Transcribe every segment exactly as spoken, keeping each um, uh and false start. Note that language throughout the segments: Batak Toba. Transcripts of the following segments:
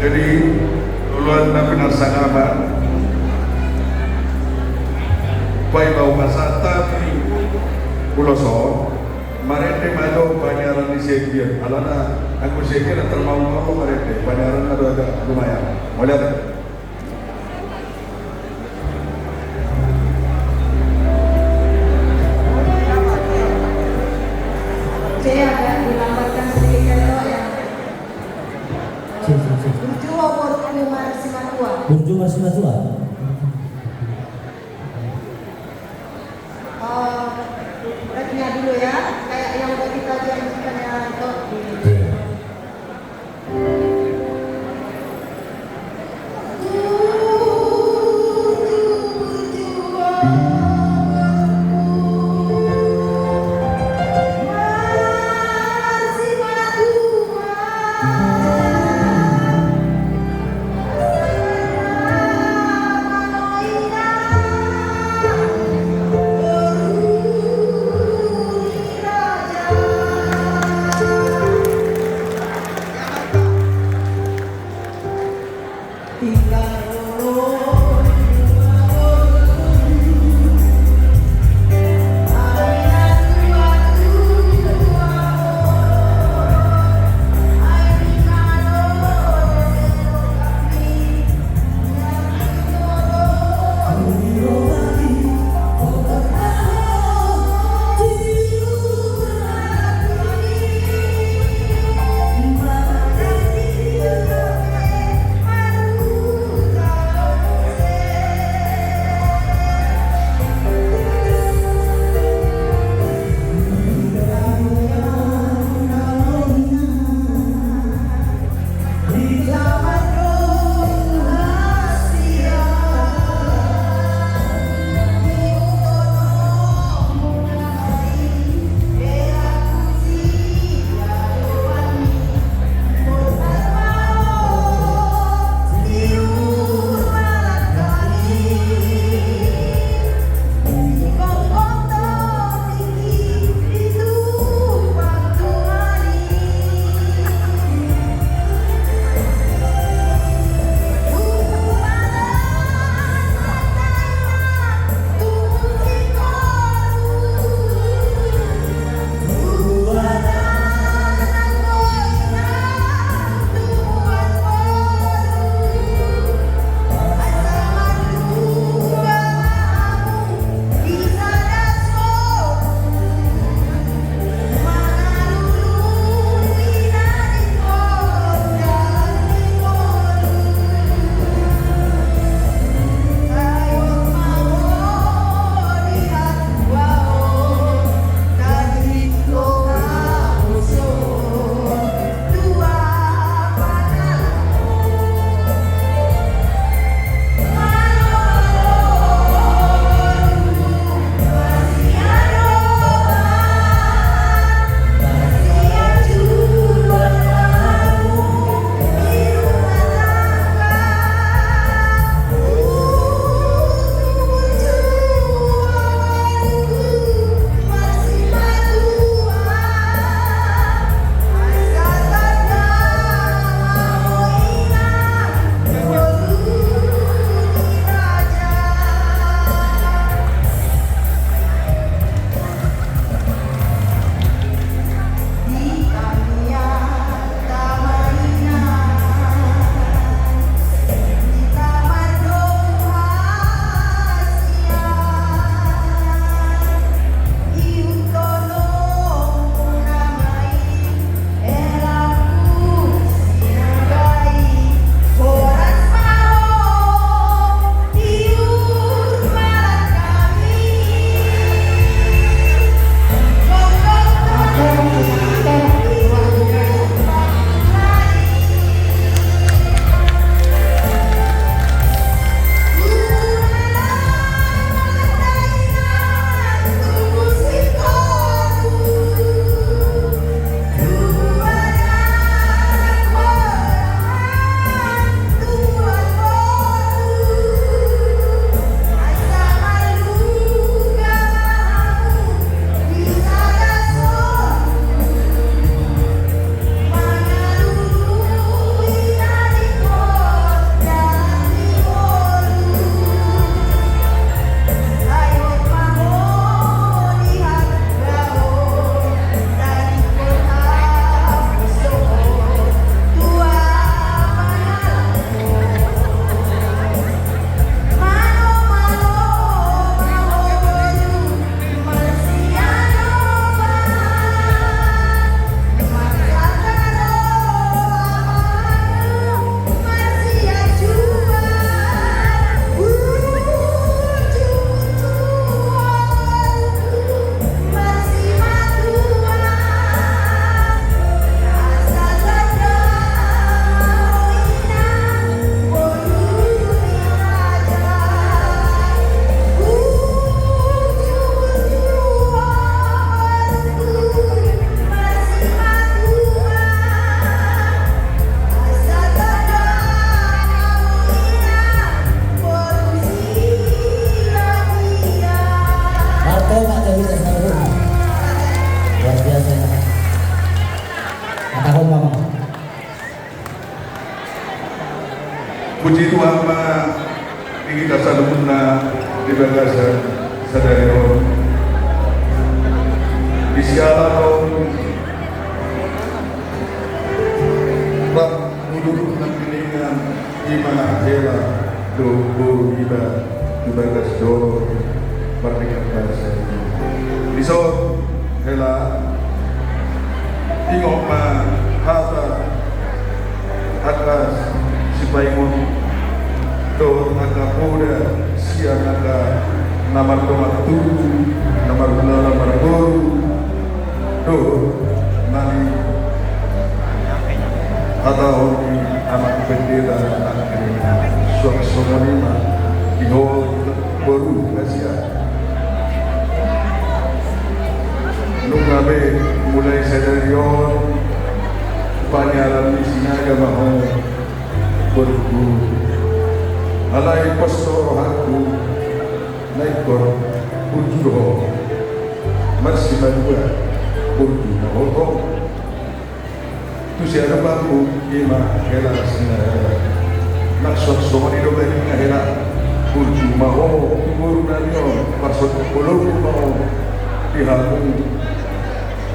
Jadi, loloan na pinarsangapan, paima hupasahat hami ulos on, marende ma jo paniaran ni si Ebian. Alana anggo si Ebian na termaul-maul marende, paniaranna do agak lumayan. Mauliate. Saya agak dilambatkan sedikit, ya, Tok, ya. Burju, burju marsimatua. Burju marsimatua. Oh, refnya dulu ya, kayak yang udah kita janjikan ya, Tok. Iya. Puji Tuhan ma di hita saluhutna di bagasan sadari on. Di siala on rap mudurhon nangkiningan ima hela dohot boru niba tu bagas joro mardenggan basa. Dison hela, ingot ma hata angka sipaingot dohot angka poda sian angka na mardongan tubu, na marhulahula marboru, dohot na nihatahon ni amang pendeta nangkin, suang songon i ma di ho boru hasian. Nunga be mulai sadari on paniaran ni Sinaga ma ho borungku. Alai pos do rohangku na ingkon burju do ho. Marsimalua burju ma ho tong. Tu siadopanku ima hela Sinaga. Nang suang songon i do baen na hela, burju ma ho tu boru nami on, parsonduk bolongku ma ho di hamu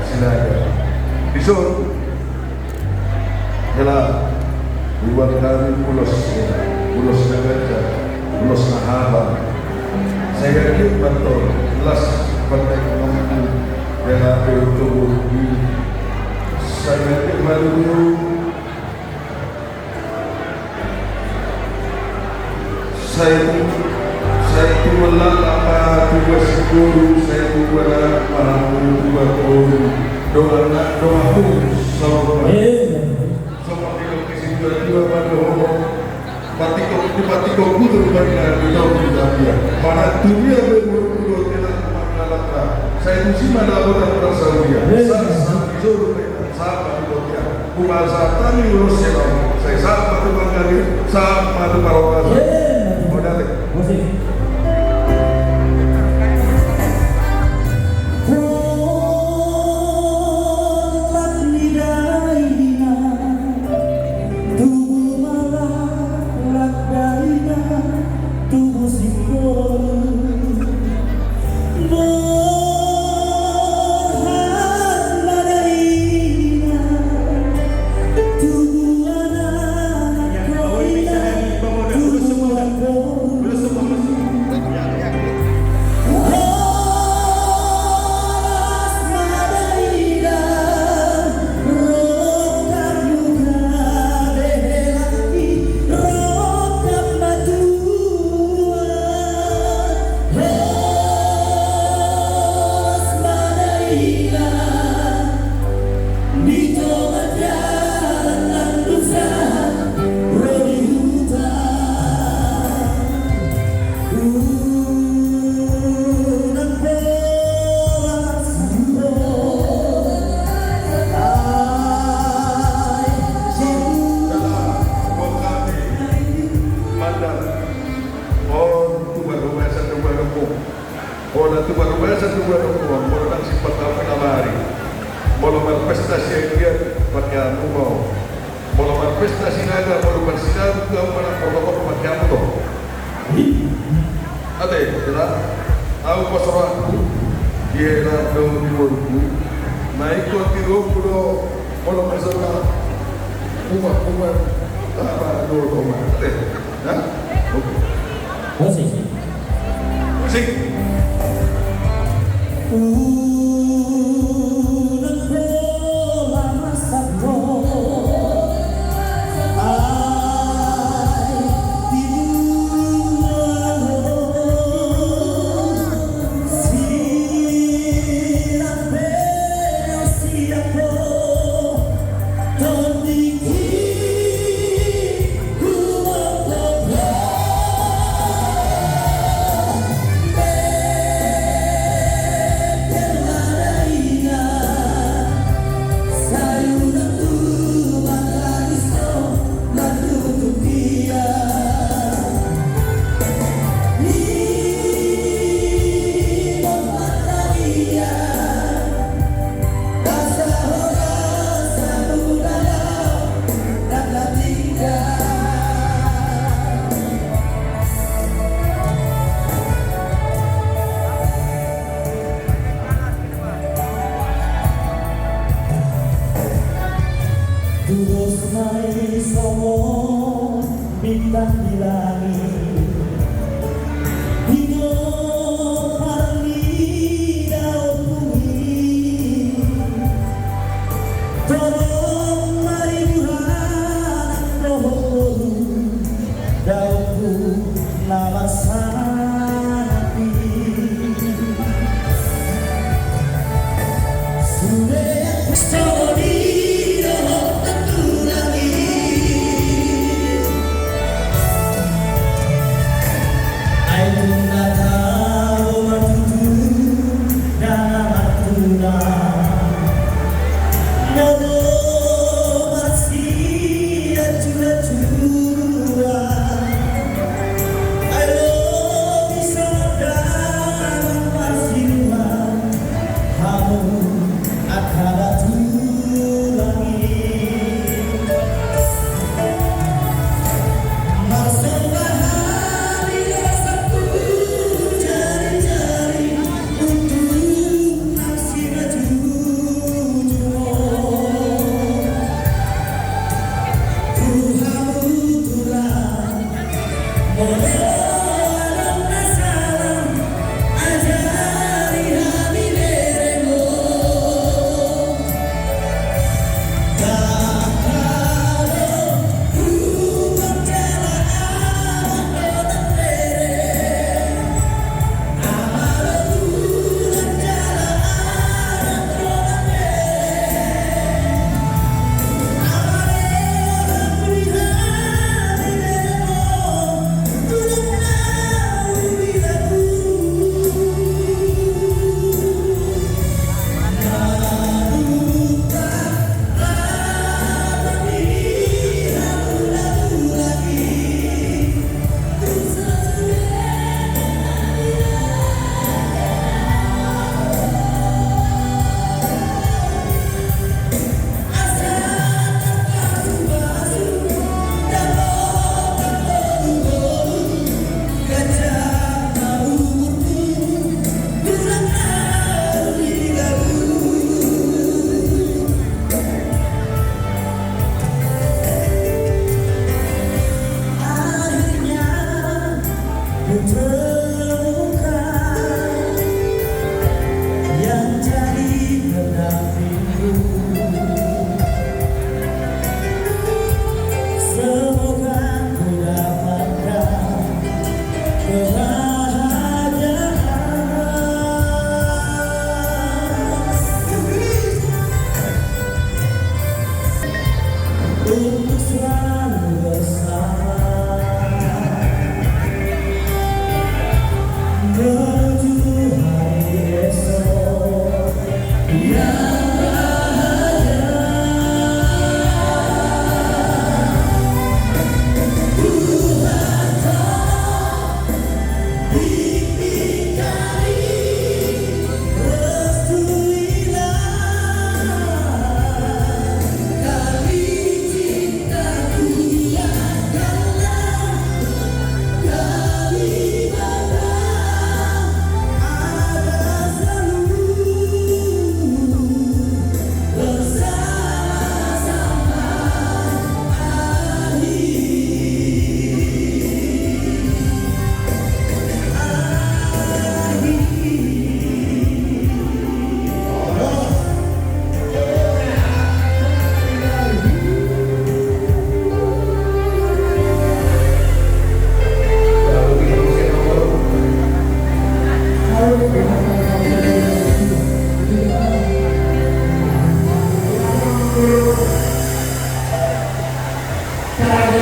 Sinaga. Dison hela, buat hami ulos, ulos na ganjang, ulos na haba. Sai gabe mantong las pandaingonmu hela dohot boru i. Sai gabe malu. Sai tu, sai tu ma tubu siboru, sai tu ma tubu boru. Dongan na, donganku saur. Amin. Songon didok ni situatua ma dohonon, patikok, patikok butur bani na didok ni Tapia. Manang tu dia be boru dohot hela mangalap ra. Sai tusi ma dapotan parsaulian. Amin. Sa, sa, di jolo pe. Sahat ma tu Botian. Hupasahat hami ulos sian ahu. Sai sahat ma tu panggabean, sahat ma tu parhorasan. Amin. Mauliate. Musik. Tubu ma laklak dainang, tubu siboru. Borhat ma dainang, tubu anak, tubu anak. Molo tu parhorasan tu banumu, molo tu parhorasan tu banumu, molo nang simpat hamu na mari, molo marpesta sian dia, pake hamu ma. Molo marpesta Sinaga, molo marsinabung hamu manang protokol, pake hamu do. Ate, hela, ahu pos rohangku di hela dohot di borungku. Na ingkon tiruonku do, molo masalah uma, uma, apa do, uma. Ate. Hah? Oke. Musik. Musik. Tudos ma i songon bintang di langit. Di gompar ni daompung i, torop ma ribuan dohot boru daompung na marsangap i. Sude songon i